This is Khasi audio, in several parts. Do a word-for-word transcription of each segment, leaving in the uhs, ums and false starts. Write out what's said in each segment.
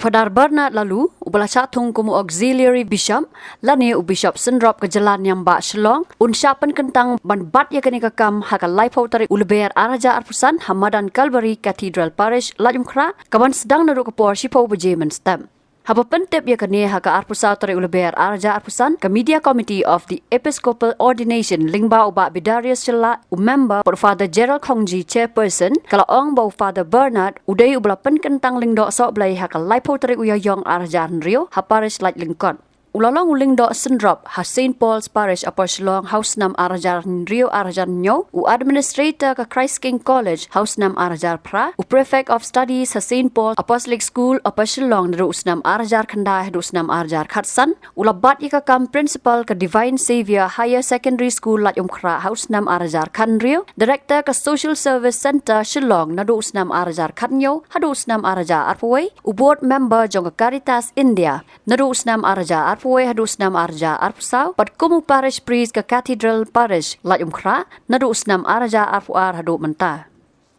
Phadar Bernard Laloo, uba la shah thung kum u Auxiliary Bishop lane u Bishop Synrop ka jylla Niam Bah Shillong, un shah pynkyntang ban bat ïa kane ka kam ha ka laiphew tarik u Lber ar hajar arphew san ha madan Calvary Cathedral Parish, Laitumkhrah, kaban sdang naduh ka por shiphew baje mynstep. Haba pyntip ïa kane ha ka arphew saw tarik u Lber ar hajar arphew san, ka Media Committee of the Episcopal Ordination lyngba u Bah Bidarius Shylla, u member, bad u Father Gerald Khongji, chairperson, ka la ong ba u Father Bernard u dei uba la pynkyntang lyngdoh sohblei ha ka laiphew tarik u Ïaïong ar hajar hynriew ha Parish Laitlyngkot. U la long u lyngdoh synrop ha Saint Paul's Parish, Upper Shillong, ha u snem ar hajar hynriew ar hajar hynñiew, u administrator ka Christ King College ha u snem ar hajar phra, u Prefect of Studies ha Saint Paul's Apostolic School, Upper Shillong, naduh u snem ar hajar khyndai haduh u snem ar hajar khatsan, u la bat ïa ka kam principal ka Divine Saviour Higher Secondary School, Laitumkhrah, ha u snem ar hajar khathynriew, director ka Social Service Centre Shillong naduh u snem ar hajar khathynñiew haduh u snem ar hajar arphew wei, u board member jong ka Caritas India naduh u snem ar hajar arphew wei haduh u snem ar hajar arphew saw, bad kum u parish priest ka Cathedral Parish, Laitumkhrah, naduh u snem ar hajar arphew ar haduh mynta.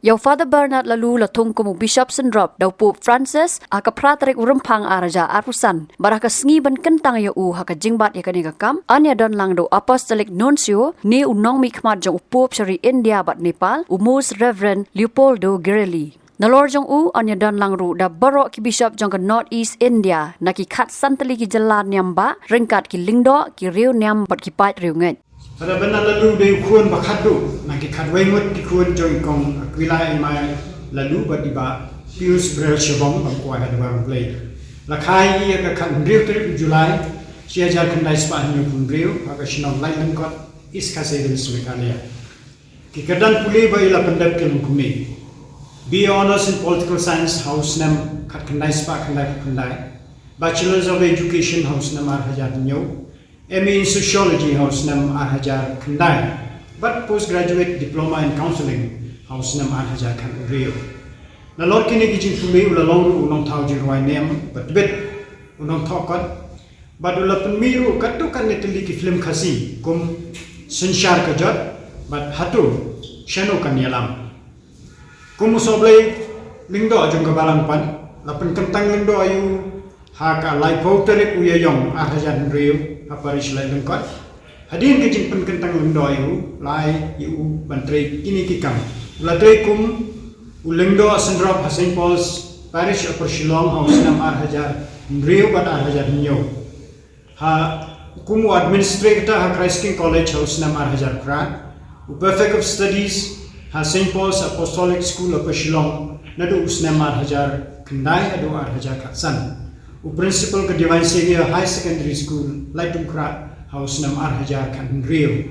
Ïa u Father Bernard Laloo la thung kum u Bishop synrop da u Pope Francis ha ka phra tarik u Rymphang ar hajar arphew san, bad ha ka sngi ban kyntang ïa u ha ka jingbat ïa kane ka kam, yn ïadon lang da u Apostolic Nuncio ne u nongmihkhmat jong u Pope sha ri India bad Nepal, u Most Reverend Leopoldo Girelli. Nalor jong u, yn ïadon lang ruh da baroh ki bishop jong ka North East India na ki khatsan tylli ki jylla Niam Bah, ryngkat ki lyngdoh, ki riewniam bad ki paid riewngeit. Father Bernard Laloo u dei u khun ba khatduh na ki khatwei ngut ki khun jong i Kong Aquila Emai Laloo bad i Bah Pius Brel Shabong, ba kwah ha dwar U Blei. La kha ïa i ha ka khathynriew tarik u July, shi hajar khyndai spah hynñiewphew hynriew, ha ka shnong Laitumkhrah, East Khasi Hills, Meghalaya. Ki kyrdan pule ba i la pyndep ki long kumne: B A Honours in Political Science ha u snem khatkhyndai spah khyndaiphew khyndai, Bachelors of Education ha u snem ar hajar hynñiew, M A in Sociology ha u snem ar hajar khyndai, bad Postgraduate Diploma in Counselling ha u snem ar hajar khathynriew. Nalor kine ki jingpule u la long ruh u nongthaw jingrwai niam bad tbit, u nongthoh kot, bad u la pynmih ruh katto katne tylli ki film Khasi kum Synshar Ka Jot bad Hato Shano Kan Ïalam. Kum u sohblei lyngdoh jong ka Balang Pan, la pynkyntang lyngdoh ïa u ha ka laiphew tarik u Ïaïong ar hajar hynriew ha Parish Laitumkhrah. Hadien ka jingpynkyntang lyngdoh ïa u, la ai ïa u ban trei kine ki kam. U la trei kum u lyngdoh synrop ha Saint Paul's Parish, Upper Shillong, ha u snem ar hajar hynriew bad ar hajar hynñiew. Ha, kum u administrator ha Christ King College ha u snem ar hajar phra, u Prefect of Studies ha Saint Paul's Apostolic School, Upper Shillong, naduh u snem ar hajar khyndai haduh ar hajar khatsan. U principal ka Divine Saviour High Secondary School, Laitumkhrah, ha u snem ar hajar khathynriew.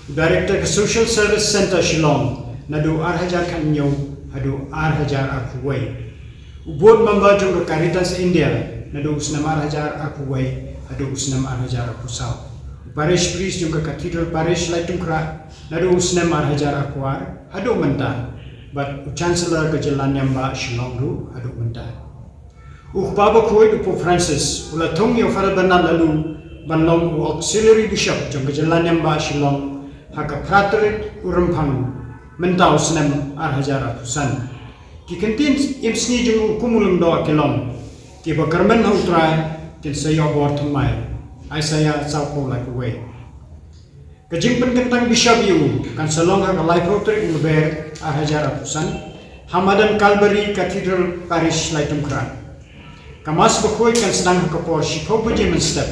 U director ka Social Service Centre Shillong naduh ar hajar khathynñiew haduh ar hajar arphew wei. U board member jong ka Caritas India naduh u snem ar hajar arphew wei haduh u snem ar hajar arphew saw. U parish priest jong ka Cathedral Parish, Laitumkhrah, naduh u snem ar hajar arphew ar haduh mynta. Bad u Chancellor ka jylla Niam Bah Shillong ruh haduh mynta. U Kpa Bakhuid u Pope Francis u la thung ïa u Father Bernard Laloo ban long u Auxiliary Bishop jong ka jylla Niam Bah Shillong ha ka phra tarik u Rymphang mynta u snem ar hajar arphew san. Ki kyntien im sngi jong u kum u lyngdoh ki long: Kiba kyrmen ha U Trai kin sa ïoh bor thymmai. Isaiah sawphew laiphew wei. Ka jingpynkyntang bishop ïa u kan sa long ha ka laiphew tarik u Lber ar hajar arphew san ha madan Calvary Cathedral Parish, Laitumkhrah. Ka Mass Bakhuid kan sdang ha ka por shiphew baje mynstep.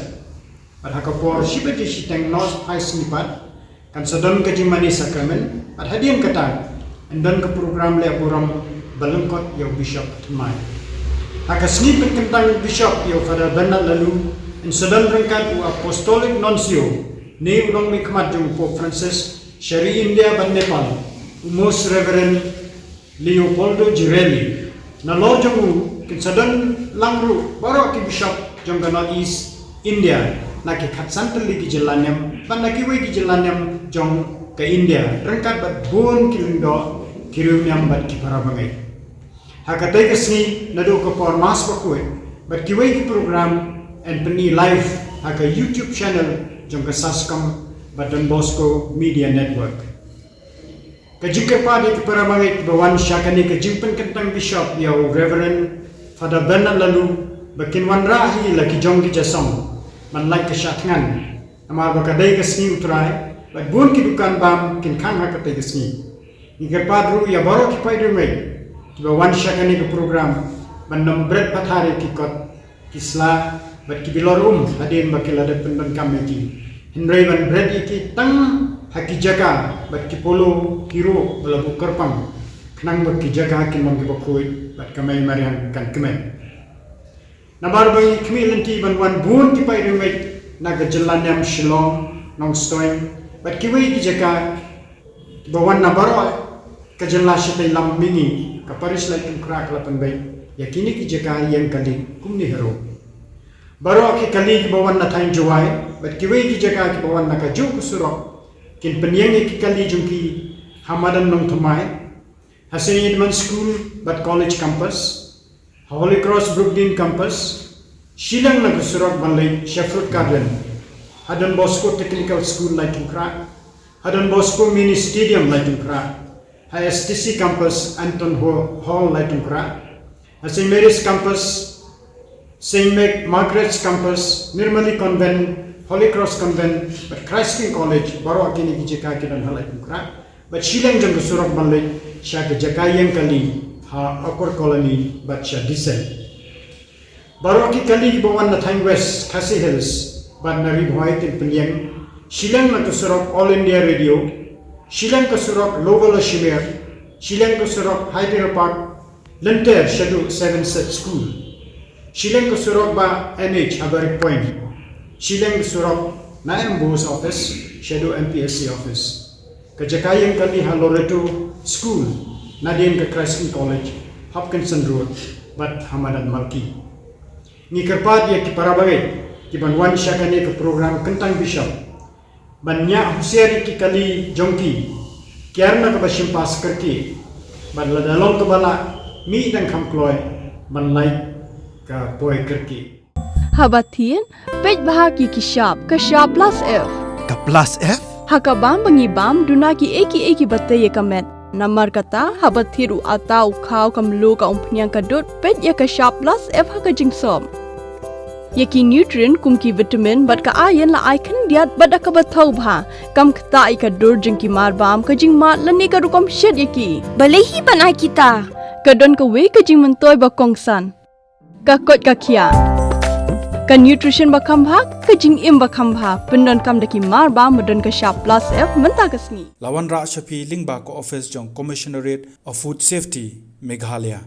Bad ha ka por shi baje shiteng nohphai sngi pat kan sa don ka jingmane sakramen, bad hadien kata yn don ka program leh burom ba lyngkot ïa u bishop thymmai. Ha ka sngi pynkyntang bishop ïa u Father Bernard Laloo yn sa don ryngkat u Apostolic Nuncio ne u nongmihkhmat jong u Pope Francis sha ri India bad Nepal, u Most Reverend Leopoldo Girelli. Nalor jong u kin sa don lang ruh baroh ki bishop jong ka North East India, na ki khatsan tylli ki jylla niam bad na kiwei ki jylla niam jong ka India, ryngkat bad bun ki lyngdoh, ki riewniam bad ki parabangeit. Ha katei ka sngi naduh ka por Mass Bakhuid bad kiwei ki program yn pyni live ha ka YouTube channel jong ka SASCOM bad Don Bosco Media Network. Ka jingkyrpad ïa ki parabangeit ba wan sha kane ka jingpynkyntang bishop ïa u Reverend Father Bernard Laloo ba kin wanrah hi la ki jong ki jasong ban lait ka shah thngan, namar ba ka dei ka sngi U Trai bad bun ki dukan bam kin khang ha katei ka sngi. Ngi kyrpad ruh ïa baroh ki paidbah kiba wan sha kane ka program ban nym bret pathar ïa ki kot ki sla bad ki bilor um hadien ba ki la dep pyndonkam ïa ki, hynrei ban bret ïa ki tang ha ki jaka bad ki polo ki ruh ba la buh kyrpang, khnang ba ki jaka kin long kiba khuid bad ka mei mariang kan kmen. Namar ba ngi khmih lynti ban wan bun ki paidbah na ka jylla niam, Shillong, Nongstoiñ bad kiwei ki jaka ba wan na baroh ka jylla shatei lam mihngi, ka parish Laitumkhrah ka la pynbeit ïa kine ki jaka ïeng kali kumne haroh. Baroh ki kali kiba wan na thaiñ Jowai bad kiwei ki jaka kiba wan na kajuh ka surok kin pynïeng ïa ki kali jong ki ha madan Nongthymmai, ha St Edmund School bad College Campus, ha Holy Cross Brookdean Campus, shiliang na ka surok ban leit sha Fruit Garden, ha Don Bosco Technical School Laitumkhrah, ha Don Bosco Mini Stadium Laitumkhrah, ha S T C Campus Anton Ho- Hall Laitumkhrah, ha St Mary's Campus, St Mac- Margaret's Campus, Nirmali Convent, Holy Cross Convent bad Christ King College, baroh kine ki jaka ki don ha Laitumkhrah. Bad shiliang jong ka surok ban leit sha ka jaka ïeng kali ha Akor Colony bad sha Disen. Baroh ki kali kiba wan na thaiñ West Khasi Hills bad na Ri Bhoi kin pynïeng shiliang na ka surok All India Radio, shiliang ka surok Lower Lower Shimer, shiliang ka surok Hyderabad, lynter shaduh Seven Set School, shiliang ka surok ba N H ha Barrack Point, shiliang ka surok na M B O S office shaduh M P S C office. Ka jaka ïeng kali ha Loreto School, nadien ka Christ King College, Hopkinson Road bad ha madan Malki. Ngi kyrpad ïa ki para bangeit kiban wan sha kane ka program kyntang bishop ban ñiah husiar ïa ki kali jong ki, kiar na kaba shim pass kyrkieh, bad lada long kaba lah, mih dang kham kloi ban lait ka poi kyrkieh. Haba thied, peit bha ïa ki shap, ka shap plus F. Ka plus F? Ha ka bam ba ngi bam, duna kiei kiei kiba tei ïa ka met. Namar kata, haba thied u atta, u khaw, ka mluh, ka umphniang, ka dud, peit ïa ka shap plus F ha ka jingsop. Ïa ki nutrient kum ki vitamin bad ka iron la ai khyndiat bad da kaba thaw bha. Kam ktah ïa ka dur jong ki marbam, ka jingmad lane ka rukom shet ïa ki. Balei hi ban ai kita? Ka don kawei ka jingmyntoi ba kongsan. Ka koit ka khiah. Ka nutrition ba kham bha, ka jingim ba kham bha. Pyndonkam da ki marbam ba don ka shap plus F mynta ka sngi. La wanrah sha phi lyngba ka office jong Commissionerate of Food Safety, Meghalaya.